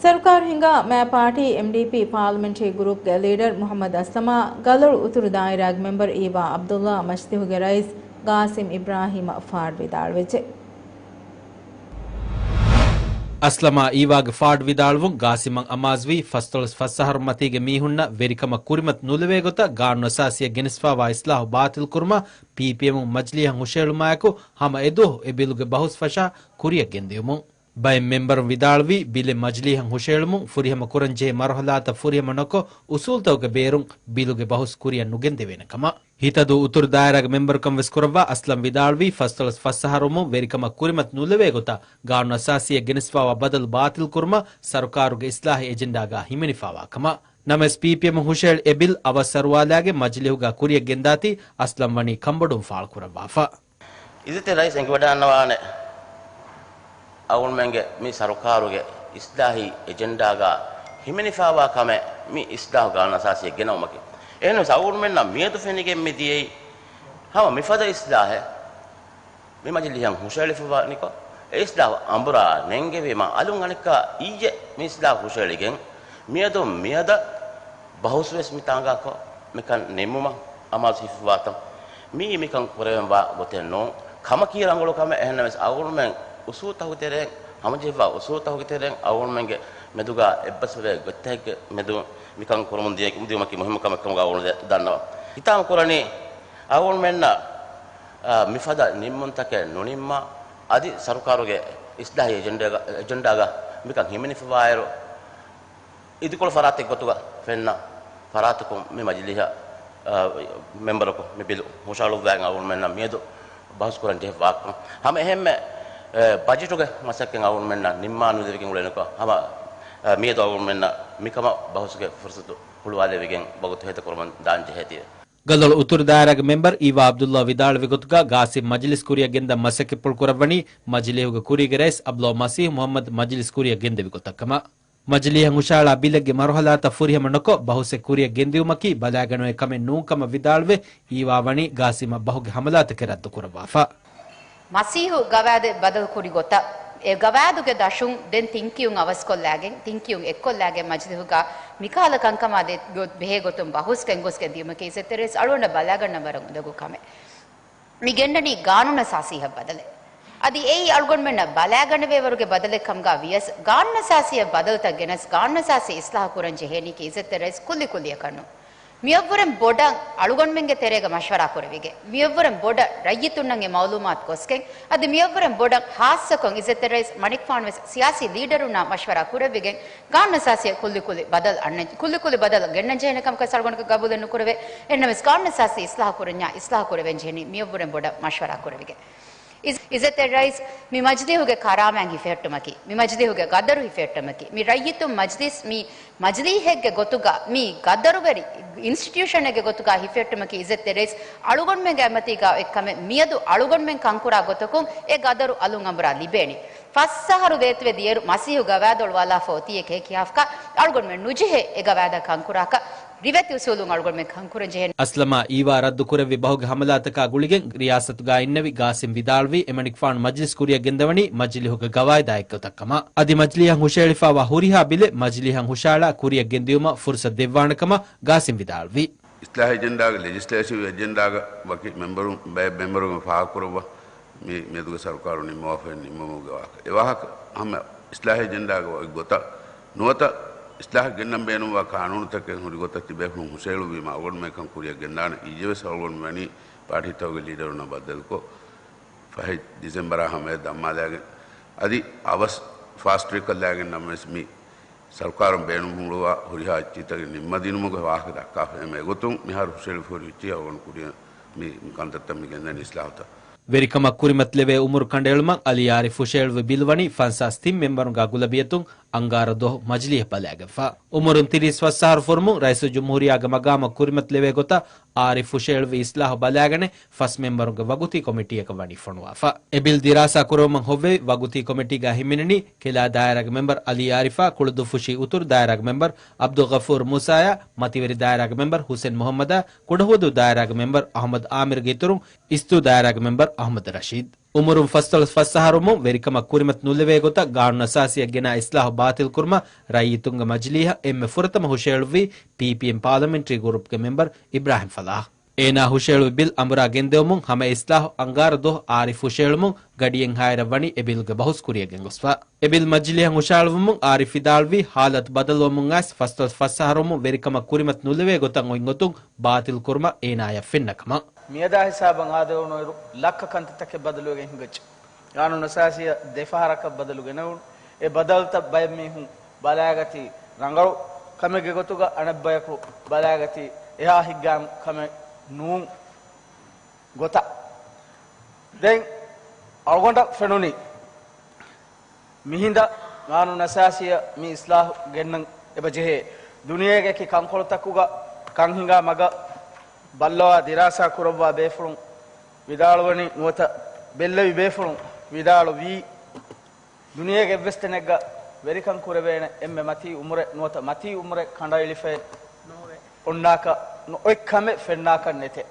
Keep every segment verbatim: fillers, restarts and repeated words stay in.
ސަރުކާރު ހިންގާ މައި ޕާޓީ އެމްޑީޕީ ޕާލަމެންޓްރީ ގްރޫޕްގެ ލީޑަރ މުޙައްމަދު އަސްލަމާ، ގަލޮޅު އުތުރު ދާއިރާގެ މެމްބަރު އީވާ ޢަބްދުﷲ، މަޖިލީހުގެ ރައީސް ގާސިމް އިބްރާހީމަށް ފާޑު ވިދާޅުވެއްޖެ. އަސްލަމާ އީވާގެ ފާޑު ވިދާޅުވުން ގާސިމަށް އަމާޒުވީ ފަސްދޮޅަސް ފަސް އަހަރު މަތީގެ މީހުންނަށް ވެރިކަމަށް ކުރިމަތި ނުލެވޭ ގޮތަށް ގާނޫނުއަސާސީއަށް ގެނެސްފާވާ އިސްލާހު ބާތިލް ކުރުމަށް ޕީޕީއެމުން މަޖިލީހަށް ހުށަހެޅުމާއެކު ހަމަ އެދުވަހު އެ ބިލުގެ ބަހުސް ފަށާ ކުރިއަށް ގެންދިޔުމުން. ބައެއް މެމްބަރުން ވިދާޅުވީ، ބިލެއް މަޖިލީހަށް ހުށަހެޅުމުން ފުރިހަމަ ކުރަންޖެހޭ މަރުހަލާތައް ފުރިހަމަ ނޮކޮށް، އުސޫލުތަކުގެ ބޭރުން ބިލުގެ ބަހުސް ކުރިއަށް ނުގެންދެވޭނެ ކަމަށް. ހިތަދޫ އުތުރު ދާއިރާގެ މެމްބަރުކަން ވެސް ކުރައްވާ އަސްލަމް ވިދާޅުވީ، ފަސްދޮޅަސް ފަސް އަހަރުމުން ވެރިކަމަށް ކުރިމަތި ނުލެވޭ ގޮތަށް ގާނޫނު އަސާސީއަށް ގެނެސްފާވާ ބަދަލު ބާތިލް ކުރުމަށް ސަރުކާރުގެ އިސްލާހީ އެޖެންޑާގަ ހިމެނިފާވާ ކަމަށް. ނަމަވެސް ޕީޕީއެމުން ހުށަހެޅި އެ ބިލް އަވަސް އަރުވާލާގެން މަޖިލީހުގަ ކުރިއަށް ގެންދާތީ އަސްލަމް ވަނީ ކަންބޮޑުވުން ފާޅުކުރައްވާފަ. އިއްޒަތްތެރި ރައީސް އެނގިވަޑައިގަންނަވާނެ އަޅުގަނޑުމެންގެ މި ސަރުކާރުގެ އިސްލާހީ އެޖެންޑާގަ ހިމެނިފާވާ ކަމެއް މި އިސްލާހު ގާނޫނު އަސާސީއަށް ގެނައުމަކީ. އެހެންވެސް އަޅުގަނޑުމެންނަށް މިއަދު ފެނިގެން މި ދިޔައީ ހަމަ މިފަދަ އިސްލާހެއް މި މަޖިލީހަށް ހުށަހެޅިފައިވާނެކޮށް، އެ އިސްލާހު އަނބުރާ ނެންގެވީމަ އަލުން އަނެއްކާ އިއްޔެ މި އިސްލާހު ހުށަހެޅިގެން މިއަދު މިއަދަށް ބަހުސް ވެސް މި ތާނގާކޮށް، މިކަން ނިންމުމަށް އަމާޒު ހިފުވާތަން. މިއީ މިކަން ކުރެވެންވާ ގޮތެއް ނޫން. ކަމަކީ ރަނގަޅު ކަމެއް. އެހެންނަމަވެސް އަޅުގަނޑުމެން އުސޫލުތަކުގެ ތެރެއިން، ހަމަޖެހިފައިވާ އުސޫލުތަކުގެ ތެރެއިން އަޅުގަނޑުމެންގެ މެދުގަ އެއްބަސްވެވޭ ގޮތްތަކެއްގެ މެދު މިކަން ކުރަމުން ދިޔަ-، ދިޔުމަކީ މުހިއްމު ކަމެއް ކަމުގަ އަޅުގަނޑު ދެ-، ދަންނަވަން. ހިތާމަ ކުރަނީ އަޅުގަނޑުމެންނަށް، އާ، މިފަދަ ނިންމުންތަކެއް ނުނިންމާ، އަދި ސަރުކާރުގެ އިސްލާހީ އެޖެންޑާގަ، އެޖެންޑާގަ މިކަން ހިމެނިފައިވާއިރު، އިދިކޮޅު ފަރާތެއް ގޮތުގަ ފެންނަ ފަރާތަކުން މި މަޖިލީހަށް، އާ، މެމްބަރަކު މި ބިލު ހުށަހަޅުއްވައިގެން އަޅުގަނޑުމެންނަށް މިއަދު ބަހުސް ކުރަން ޖެހިފަ ވާކަން. ހަމަ އެހެންމެ، އެ، ބަޖެޓުގެ މަސައްކަތް އަޅުގަނޑުމެންނަށް ނިންމާ ނުލެވިގެން އުޅެނިކޮށް، ހަމަ، އެ، މިއަދު އަޅުގަނޑުމެންނަށް މިކަމަށް ބަހުސްގެ ފުރުސަތު ހުޅުވާލެވިގެން ވަގުތު ހޭދަކުރަމުން ދާން ޖެހޭތީ. ގަލޮޅު އުތުރު ދާއިރާގެ މެމްބަރު އީވާ ޢަބްދުﷲ ވިދާޅުވި ގޮތުގަ، ގާސިމް މަޖިލިސް ކުރިއަށް ގެންދަން މަސައްކަތްޕުޅު ކުރައްވަނީ މަޖިލީހުގެ ކުރީގެ ރައީސް ޢަބްދުﷲ މަސީޙު މުޙައްމަދު މަޖިލިސް ކުރިއަށް ގެންދެވި ގޮތަށް ކަމަށް. މަޖިލީހަށް ހުށަހަޅާ ބިލެއްގެ މަރުޙަލާތައް ފުރިހަމަ ނޮކޮށް، ބަހުސެއް ކުރިއަށް ގެންދިއުމަކީ ބަލައިގަނެވޭ ކަމެއް ނޫން ކަމަށް ވިދާޅުވެ، އީވާ ވަނީ ގާސިމަށް ބަހުގެ ހަމަލާތަކެއް ރައްދު ކުރައްވާފަ. މަސީޙު ގަވާއިދެއް ބަދަލު ކުރި ގޮތަށް، އެ ގަވާއިދުގެ ދަށުން ދެން ތިންކިޔުން އަވަސްކޮށްލާގެން، ތިންކިޔުން އެއްކޮށްލާގެން މަޖިލީހުގަ މިކަހަލަ ކަންކަމާ ދޭ ގޮ-، ބެހޭ ގޮތުން ބަހުސް ގެންގޮސްގެން ދިޔުމަކީ އިއްޒަތްތެރި ރައީސް އަޅުގަނޑަށް ބަލާގަންނަން ވަރަށް އުނދަގޫ ކަމެއް. މި ގެންނަނީ ގާނޫނުއަސާސީއަށް ބަދަލެއް. އަދި އެއީ އަޅުގަނޑުމެންނަށް ބަލާގަނެވޭވަރުގެ ބަދަލެއް ކަމުގަ ވިޔަސް، ގާނޫނުއަސާސީއަށް ބަދަލުތައް ގެނަސް ގާނޫނުއަސާސީ އިސްލާހު ކުރަން ޖެހޭނީކީ އިއްޒަތްތެރި ރައީސް ކުއްލި ކުއްލިއަކަށް ނޫން. މިއަށްވުރެން ބޮޑަށް އަޅުގަނޑުމެންގެ ތެރޭގަ މަޝްވަރާ ކުރެވިގެން، މިއަށްވުރެން ބޮޑަށް ރައްޔިތުންނަށް އެ މައުލޫމާތު ގޮސްގެން، އަދި މިއަށްވުރެން ބޮޑަށް ހާއްސަކޮށް އިއްޒަތްތެރި ރައީސް މަނިކުފާނު ވެސް ސިޔާސީ ލީޑަރުންނާ މަޝްވަރާ ކުރެވިގެން، ގާނޫނުއަސާސީއަށް ކުއްލި ކުއްލި ބަދަލު އަންނަން، ކުއްލި ކުއްލި ބަދަލު ގެންނަން ޖެހޭނެ ކަމަކަށް އަޅުގަނޑަކަށް ގަބޫލެއް ނުކުރެވޭ. އެހެންނަމަވެސް ގާނޫނުއަސާސީ އިސްލާހު ކުރަންޏާ އިސްލާހު ކުރެވެން ޖެހެނީ މިއަށްވުރެން ބޮޑަށް މަޝްވަރާ ކުރެވިގެން. އިއްޒަތްތެރި ރައީސް، މި މަޖިލީހުގެ ކަރާމާތް ހިފެހެއްޓުމަކީ، މި މަޖިލީހުގެ ގަދަރު ހިފެހެއްޓުމަކީ، މި ރައްޔިތުން މަޖިލިސް، މި މަޖިލީހެއްގެ ގޮތުގަ، މި ގަދަރުވެރި އިންސްޓިޓިއުޝަނެއްގެ ގޮތުގަ ހިފެހެއްޓުމަކީ އިއްޒަތްތެރި ރައީސް އަޅުގަނޑުމެންގެ އަތްމަތީގަ އޮތް ކަމެއް. މިއަދު އަޅުގަނޑުމެން ކަންކުރާ ގޮތަކުން އެ ގަދަރު އަލުން އަނބުރާ ލިބޭނީ. ފަސް އަހަރު ވޭތުވެ ދިޔައިރު މަސީހު ގަވާއިދު އޮޅުވާލާފަ އޮތީ އެކި ހާފްކަށް އަޅުގަނޑުމެން ނުޖެހޭ އެ ގަވާއިދަށް ކަންކުރާކަށް ރިވެތި އުސޫލުން އަޅުގަނޑުމެން ކަންކުރަން ޖެހޭނެ. އަސްލަމާ އީވާ ރައްދު ކުރެއްވި ބަހުގެ ހަމަލާތަކާ ގުޅިގެން ރިޔާސަތުގާ އިންނެވި ގާސިމް ވިދާޅުވީ އެމަނިކުފާނު މަޖިލިސް ކުރިއަށް ގެންދަވަނީ މަޖިލީހުގެ ގަވާއިދާ އެއްގޮތަށް ކަމަށް. އަދި މަޖިލީހަށް ހުށަހެޅިފާވާ ހުރިހާ ބިލެއް މަޖިލީހަށް ހުށަހަޅާ ކުރިއަށް ގެންދިއުމަށް ފުރުސަތު ދެއްވާނެ ކަމަށް ގާސިމް ވިދާޅުވީ. އިސްލާހީ އެޖެންޑާގެ ލެޖިސްލޭޓިވް އެޖެންޑާގަ ވަކި މެމްބަރުން، ބައެއް މެމްބަރުން ފާހަގަކުރައްވާ މި މެދުގެ ސަރުކާރު ނިންމަވާފައި ނިންމުމުގެ ވާހަކަ. އެ ވާހަކަ ހަމަ އިސްލާހީ އެޖެންޑާގެ އޮތް ގޮތަށް ނުވަތަ އިސްލާހަށް ގެންނަން ބޭނުންވާ ޤާނޫނުތަކެއް ހުރި ގޮތަށް ތިބޭފުޅުން ހުށައެޅުއްވީމަ އަޅުގަނޑުމެން ކަން ކުރިއަށް ގެންދާނެ. އިއްޔެވެސް އަޅުގަނޑު ވަނީ ޕާޓީތަކުގެ ލީޑަރުންނާ ބައްދަލުކޮށް، ފަހެ ޑިސެމްބަރާ ހަމަޔަށް ދަންމާލައިގެން، އަދި އަވަސް ފާސްޓް ޓްރެކް ކޮށްލައިގެން ނަމަވެސް މި ސަރުކާރުން ބޭނުން ހުޅުވާ ހުރިހާ އެއްޗިތަކެއް ނިންމަދިނުމުގެ ވާހަކަ ދައްކާފައި އެގޮތުން މިހާރު ހުށަހެޅިފަ ހުރި އެއްޗެއް އަޅުގަނޑު ކުރިއަށް މި ކަންތައްތައް މި ގެންދަނީ އިސްލާހުތައް. ވެރިކަމަށް ކުރިމަތިލެވޭ އުމުރު ކަނޑައެޅުމަށް އަލީ އާރިފް ހުށަހެޅުއްވި ބިލު ވަނީ ފަންސާސް ތިން މެމްބަރުންގާ ގުލަބިޔަތުން އަންގާރަ ދުވަހު މަޖިލީހަށް ބަލައިގެންފަ. އުމުރުން ތިރީސް ފަސް އަހަރު ފުރުމުން ރައީސުލްޖުމްހޫރިއްޔާގެ މަގާމަށް ކުރިމަތިލެވޭ ގޮތަށް އާރިފް ހުށަހެޅުއްވި އިސްލާހު ބަލައިގަނެ ފަސް މެމްބަރުންގެ ވަގުތީ ކޮމިޓީއަކަށް ވަނީ ފޮނުވާފަ. އެ ބިލް ދިރާސާ ކުރެވުމަށް ހޮއްވެވި ވަގުތީ ކޮމިޓީގަ ހިމެނެނީ ކެލާ ދާއިރާގެ މެމްބަރު އަލީ އާރިފާ، ކުޅުދުއްފުށި އުތުރު ދާއިރާގެ މެމްބަރު ޢަބްދުލްޣަފޫރު މޫސާޔާ، މަތިވެރި ދާއިރާގެ މެމްބަރު ޙުސެން މުޙައްމަދާ، ކުޑަހުވަދޫ ދާއިރާގެ މެމްބަރު އަޙްމަދު އާމިރުގެ އިތުރުން އިސްދޫ ދާއިރާގެ މެމްބަރު އަޙްމަދު ރަޝީދު. އުމުރުން ފަސްދޮޅަސް ފަސް އަހަރު ވުމުން ވެރިކަމަށް ކުރިމަތި ނުލެވޭ ގޮތަށް ގާނޫނު އަސާސީއަށް ގެނާ އިސްލާހު ބާތިލް ކުރުމަށް ރައްޔިތުންގެ މަޖިލީހަށް އެންމެ ފުރަތަމަ ހުށަހެޅުއްވީ ޕީޕީއެމް ޕާލަމެންޓްރީ ގުރޫޕްގެ މެމްބަރު އިބްރާހިމް ފަލާހް. އޭނާ ހުށަހެޅުއްވި ބިލް އަނބުރާ ގެންދެވުމުން ހަމަ އިސްލާހު އަންގާރަ ދުވަހު އާރިފް ހުށަހެޅުމުން ގަޑިއެއްހާއިރަށް ވަނީ އެ ބިލްގެ ބަހުސް ކުރިއަށް ގެންގޮސްފަ. އެ ބިލް މަޖިލީހަށް ހުށަހަޅުވުމުން އާރިފް ވިދާޅުވީ ހާލަތު ބަދަލުވަމުން އައިސް ފަސްދޮޅަސް ފަސް އަހަރު ވުމުން ވެރިކަމަށް ކުރިމަތި ނުލެވޭ ގޮތަށް އޮތް ގޮތުން ބާތިލް ކުރުމަށް އޭނާޔަށް ފެންނަ ކަމަށް. މިއަދާ ހިސާބަށް އާދެވުނުއިރު ލައްކަ ކަންތައްތަކެއް ބަދަލުވެގެން ހިނގައްޖެ. ގާނޫނު އަސާސީއަށް ދެފަހަރަކަށް ބަދަލު ގެނެވުނު އެ ބަދަލުތައް ބައެއް މީހުން ބަލާގަތީ ރަނގަޅު ކަމެއްގެ ގޮތުގަ، އަނެއްބަޔަކު ބަލާގަތީ އެހާ ހިތްގައިމު ކަމެއް ނޫން ގޮތަށް. ދެން އަޅުގަނޑަށް ފެނުނީ މިހިނދަށް ގާނޫނު އަސާސީއަށް މި އިސްލާހު ގެންނަން އެބަ ޖެހޭ. ދުނިޔޭގެ އެކި ކަންކޮޅުތަކުގަ ކަން ހިނގާ މަގަށް ބައްލަވާ ދިރާސާ ކުރައްވާ ބޭފުޅުން ވިދާޅުވަނީ ނުވަތަ ބެއްލެވި ބޭފުޅުން ވިދާޅުވީ، ދުނިޔޭގެ އެއްވެސް ތަނެއްގަ ވެރިކަން ކުރެވޭނެ އެންމެ މަތީ އުމުރެއް ނުވަތަ މަތީ އުމުރެއް ކަނޑައެޅިފައެއް އޮންނާކަށް ނު-، އޮތް ކަމެއް ފެންނާކަށް ނެތޭ.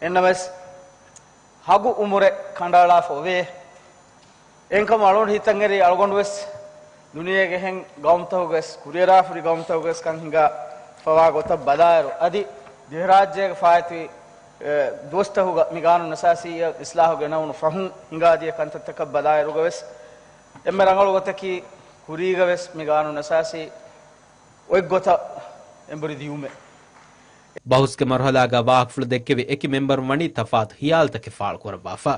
އެންނަމަވެސް، ހަގު އުމުރެއް ކަނޑައަޅާފަ އޮވޭ. އެހެންކަމުން އަޅުގަނޑު ހިތަށްއެރީ އަޅުގަނޑުވެސް ދުނިޔޭގެ އެހެން ގައުމުތަކުގަވެސް، ކުރިއަރާފަ ހުރި ގައުމުތަކުގަވެސް ކަން ހިނގާފަވާ ގޮތަށް ބަލާއިރު، އަދި ދިވެހިރާއްޖޭގެ ފާއިތުވި، އެ، ދުވަސްތަކުގަ މި ގާނޫނު އަސާސީއަށް އިސްލާހު ގެނައުނު ފަހުން ހިނގާދިޔަ ކަންތައްތަކަށް ބަލާއިރުގަވެސް، އެންމެ ރަނގަޅު ގޮތަކީ ކުރީގަވެސް މި ގާނޫނު އަސާސީ އޮތް ގޮތަށް އެނބުރި ދިޔުމެއް. ބަހުސްގެ މަރުހަލާގަ ވާހަކަފުޅު ދެއްކެވި އެކި މެމްބަރުން ވަނީ ތަފާތު ހިޔާލުތަކެއް ފާޅުކުރައްވާފަ.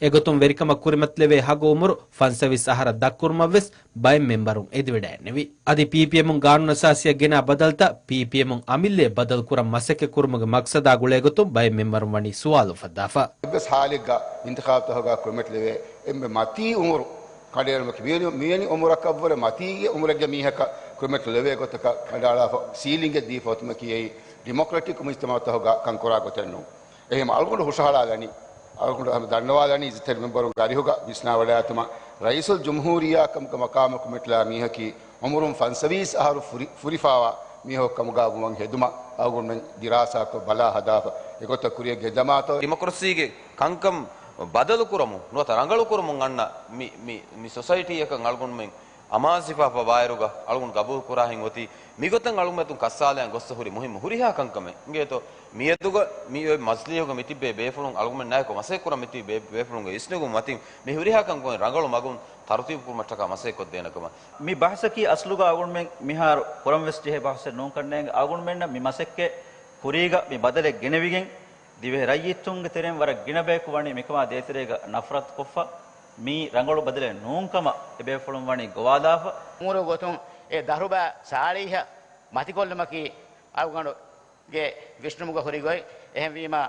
އެގޮތުން ވެރިކަމަށް ކުރިމަތިލެވޭ ހަގު އުމުރު ފަންސަވީސް އަހަރަށް ދަށްކުރުމަށްވެސް ބައެއް މެމްބަރުން އެދިވަޑައެންނެވި. އަދި ޕީޕީއެމުން ގާނޫނު އަސާސީއަށް ގެނާ ބަދަލުތައް ޕީޕީއެމުން އަމިއްލައަށް ބަދަލުކުރަން މަސައްކަތް ކުރުމުގެ މަގްސަދާ ގުޅޭގޮތުން ބައެއް މެމްބަރުން ވަނީ ސުވާލު އުފައްދާފަ. އެއްވެސް ހާލެއްގަ އިންތިޚާބުތަކުގަ ކުރިމަތިލެވޭ އެންމެ މަތީ އުމުރު ކަނޑައެޅުމަކީ، މިވެނި، މިވެނި އުމުރަކަށްވުރެ މަތީގެ އުމުރެއްގެ މީހަކަށް ކުރިމަތިލެވޭ ގޮތަކަށް ކަނޑައަޅާފަ ސީލިންގެއް ދީފަ އޮތުމަކީ އެއީ ޑިމޮކްރެޓިކް މުޖްތަމަޢުތަކުގަ ކަންކުރާ ގޮތެއް ނޫން. އެހެން އަޅުގަނޑު ހުށަހަޅާލަނީ، އަޅުގަނޑު ހަމަ ދަންނަވާލަނީ އިއްޒަތްތެރި މެމްބަރުންގެ އަރިހުގަ ވިސްނާވަޑައިގަތުމަށް ރައީސުލްޖުމްހޫރިއްޔާ ކަމުގެ މަޤާމަށް ކުރިމަތިލާ މީހަކީ އުމުރުން ފަންސަވީސް އަހަރު ފުރި، ފުރިފާވާ މީހަކު ކަމުގަ ވުމަށް ހެދުމަށް އަޅުގަނޑުމެން ދިރާސާކޮށް ބަލާ ހަދާފަ އެގޮތަށް ކުރިއަށް ގެންދަމާތޯ. ޑިމޮކްރަސީގެ ކަންކަން ބަދަލުކުރަމުން ނުވަތަ ރަނގަޅުކުރަމުން އަންނަ މި، މި، މި ސޮސައިޓީއަކަށް އަޅުގަނޑުމެން އަމާޒުވެފަ ވާއިރުގަ އަޅުގަނޑު ގަބޫލުކުރާހެން އޮތީ މިގޮތަށް އަޅުގަނޑުމެން ކައްސާލައިގެން ގޮއްސަ ހުރި މުހިއްމު ހުރިހާ ކަންކަމެއް އިނގޭތޯ. މިއަދުގަ މި އޮތް މަޖިލީހުގަ މިތިއްބޭ ބޭފުޅުން އަޅުގަނޑުމެންނާއެކު މަސައްކަތްކުރަން މިތިބި ބޭ، ބޭފުޅުންގެ އިސްނުގުން މަތިން މި ހުރިހާ ކަންކަމެއް ރަނގަޅު މަގުން ތަރުތީބުކުރުމަށްޓަކާ މަސައްކަތްކޮށްދޭނެ ކަމަށް. މި ބަހަސަކީ އަސްލުގަ އަޅުގަނޑުމެން މިހާރު ކުރަންވެސް ޖެހޭ ބަހަސެއް ނޫން ކަންނޭނގެ. އަޅުގަނޑުމެންނަށް މި މަސައްކަތް ކުރީގަ މި ބަދަލެއް ގެނެވިގެން ދިވެހި ރައްޔިތުންގެ ތެރެއިން ވަރަށް ގިނަ ބަޔަކު ވަނީ މިކަމާ ދޭތެރޭގަ ނަފްރަތުކޮށްފަ، މީ ރަނގަޅު ބަދަލެއް ނޫންކަމަށް އެބޭފުޅުން ވަނީ ގޮވާލާފަ. އުމުރު ގޮތުން އެ ދަރުބާ ސާޅީހަށް މަތިކޮށްލުމަކީ އަޅުގަނޑުގެ ވިސްނުމުގަ ހުރި ގޮތް. އެހެންވީމަ،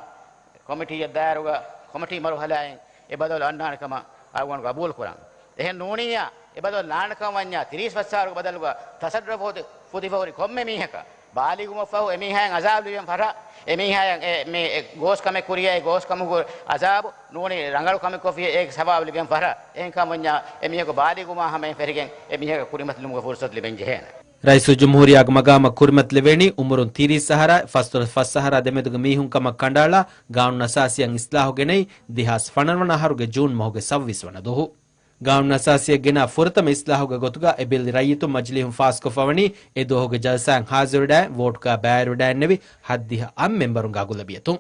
ކޮމިޓީއަށް ދާއިރުގަ ކޮމިޓީ މަރުހަލާއިން އެ ބަދަލު އަންނާނެ ކަމަށް އަޅުގަނޑު ގަބޫލު ކުރަން. އެހެން ނޫނިއްޔާ، އެ ބަދަލު ލާނެ ކަމަށް ވަންޏާ، ތިރީސް ފަސް އަހަރުގެ ބަދަލުގަ ތަސައްރަފު ފުދިފަ ހުރި ކޮންމެ މީހަކަށް ބާލިޣުވުމަށްފަހު އެމީހާއަށް އަޒާބު ލިބެން ފަށާ، އެމީހާއަށް އެ، މި، އެ ގޯސް ކަމެއް ކުރިޔާ، އެ ގޯސް ކަމުގެ އަޒާބު ނޫނީ ރަނގަޅު ކަމެއް ކޮށްފިޔޭ، އޭގެ ސަވާބު ލިބެން ފަށާ. އެހެންކަމަށް ވަންޏާ، އެމީހަކު ބާލިޣުވުމާ ހަމައިން ފެށިގެން އެމީހަކަށް ކުރިމަތިލުމުގެ ފުރުސަތު ލިބެން ޖެހޭނެ. ރައީސުލްޖުމްހޫރިއްޔާގެ މަގާމަށް ކުރިމަތިލެވޭނީ އުމުރުން ތިރީސް އަހަރާއި ފަސްދޮޅަސް ފަސް އަހަރާ ދެމެދުގެ މީހުން ކަމަށް ކަނޑައަޅާ، ގާނޫނު އަސާސީއަށް އިސްލާހު ގެނައީ ދެހާސް ފަނަރަ ވަނަ އަހަރުގެ ޖޫން މަހުގެ ސައްވީސް ވަނަ ދުވަހު. ގާނޫނު އަސާސީއަށް ގެނާ ފުރަތަމަ އިސްލާހުގެ ގޮތުގަ އެ ބިލް ރައްޔިތުން މަޖިލީހުން ފާސްކޮށްފަވަނީ އެ ދުވަހުގެ ޖަލްސާއިން ހާޒިރުވެޑާއި ވޯޓުގަ ބައިވެރިވެޑާއިންނެވި ހަތްދިހަ އަށް މެމްބަރުންގެ އަޣުލަބިއްޔަތުން.